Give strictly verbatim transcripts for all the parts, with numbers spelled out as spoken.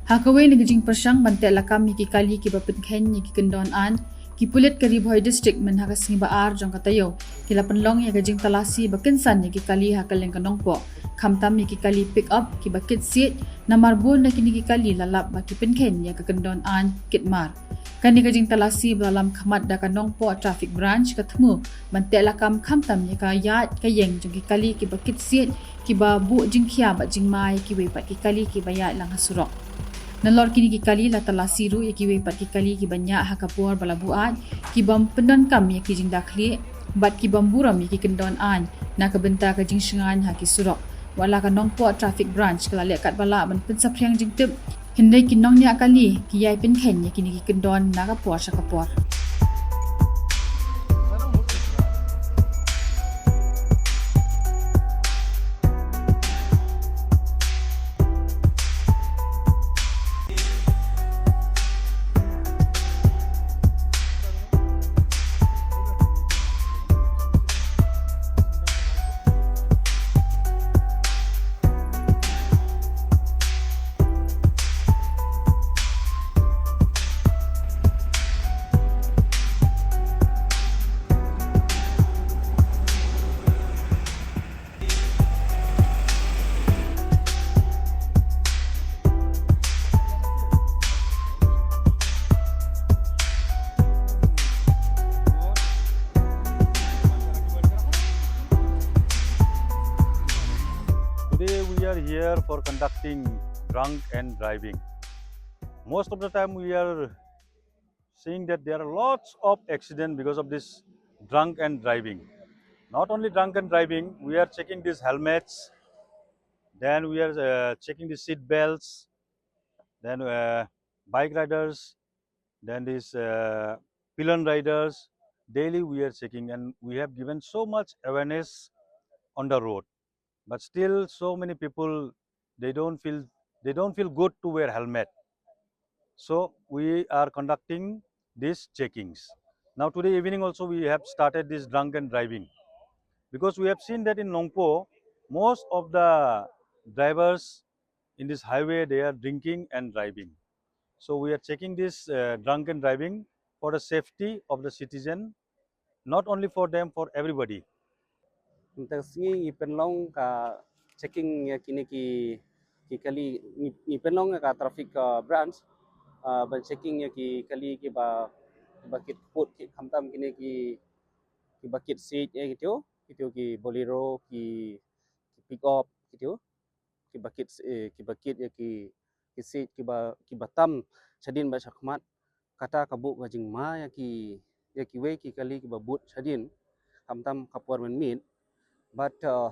Ha kawei na ka jingpyrshang ban teh lakam ïa ki kali kiba pynkheiñ ïa ki kyndon aiñ, ki pulit ka Ri Bhoi District mynha ka sngi ba ar jong ka taïew ki la pynlong ïa ka jingtalasi ba kynsan ïa ki kali ha kylleng ka Nongpoh, khamtam ïa ki kali pick up kiba kit siej, namar bun na kine ki kali la lap ba ki pynkheiñ ïa ka kyndon aiñ kit mar. Kane ka jingtalasi ba la lam khmat da ka Nongpoh Traffic Branch ka thmu ban teh lakam khamtam ïa ka ïaid ka ïeng jong ki kali kiba kit siej, kiba buh jingkhia bad jingma ïa kiwei pat ki kali kiba ïaid lang ha surok. Nalor kine ki kali la talasi ruh ïa kiwei pat ki kali kiba ñiah ha ka por ba la buaid, kibym pyndonkam ïa ki jingdakhlieh bad kibym burom ïa ki kyndon aiñ na ka bynta ka jingshngaiñ ha ki surok. Wat la ka Nongpoh Traffic Branch ka la leh katba lah ban pynsaphriang jingtip, hynrei ki nongñiah kali ki ïai pynkheiñ ïa kine ki kyndon na ka por sha ka por. Today we are here for conducting drunk and driving. Most of the time we are seeing that there are lots of accidents because of this drunk and driving. Not only drunk and driving, we are checking these helmets, then we are uh, checking the seat belts, then uh, bike riders, then these uh, pillion riders. Daily we are checking, and we have given so much awareness on the road. But still, so many people, they don't feel, they don't feel good to wear helmet. So we are conducting these checkings. Now today evening also we have started this drunk and driving, because we have seen that in Nongpoh, most of the drivers in this highway, they are drinking and driving. So we are checking this uh, drunk and driving for the safety of the citizen, not only for them, for everybody. Mynta ka sngi ngi pynlong ka checking ïa kine ki, ki kali, ngi, ngi pynlong ïa ka traffic uh, branch uh, ban checking ïa ki kali kiba, kiba kit kput, kit khamtam kine ki, kiba kit siej ïa kitei, kitei ki Bolero, ki, ki pick up kitei, kiba kit eh, kiba kit ïa ki, ki siej kiba, kiba tam shadien bad shakhmat. Kata ka buh ka jingma ïa ki, ïa kiwei ki kali kiba bud shadien, khamtam ka por mynmiet. Bad uh,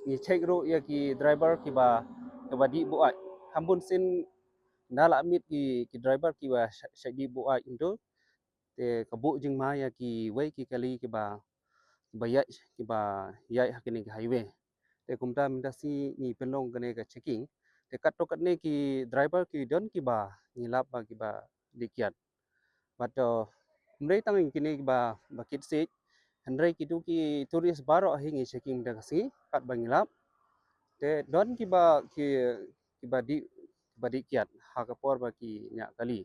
ngi check ruh ïa ki driver kiba, kiba dih buaid. Kham bun sien ngi la meet ki, ki driver kiba sha-, shait dih buaid kumto. Te ka buh jingma ïa kiwei ki kali kiba, kiba ïaid, kiba ïaid ha kane ka highway. Te kumta mynta sngi ngi pynlong kane ka checking. Te katto katne ki driver ki don kiba ngi lap ba kiba dih kiad. Bad uh, ym dei tang kine kiba, ba kit siej, hynrei kito ki tourist baroh hi ngi checking mynta ka sngi katba ngi lap. Te don kiba ki, kiba dih, kiba dih kiad ha ka por ba ki ñiah kali.